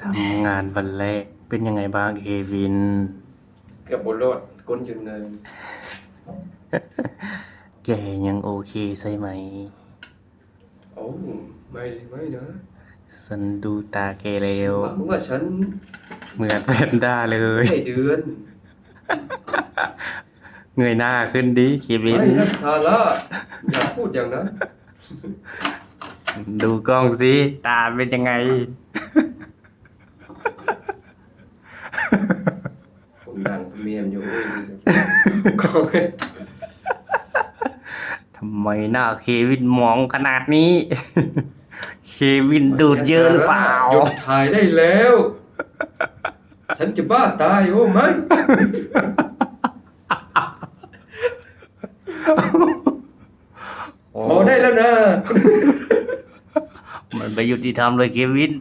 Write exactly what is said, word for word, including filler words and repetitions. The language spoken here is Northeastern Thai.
ทำงานวันแรกเป็นยังไงบ้างเควิน เกือบบ่รอด ก้นจนเงิน แกยังโอเคใช่ไหม โอ้ไม่ไม่นะ ฉันดูตาแกแล้ว หวังว่าฉัน เหมือนแพนด้าเลย ไม่เดือน เงยหน้าขึ้นดิเควิน ไม่นะซาร่า อย่าพูดอย่างนั้น ดูกล้องสิตาเป็นยังไง คนดังเมียนอยู่ ทำไมหน้าเควินหมองขนาดนี้ เควินดูดเยอะหรือเปล่า หยุดถ่ายได้แล้ว ฉันจะบ้าตายโอ้ไม่ โอ้ พอได้แล้วนะ มันไม่ยุติธรรมเลยเควิน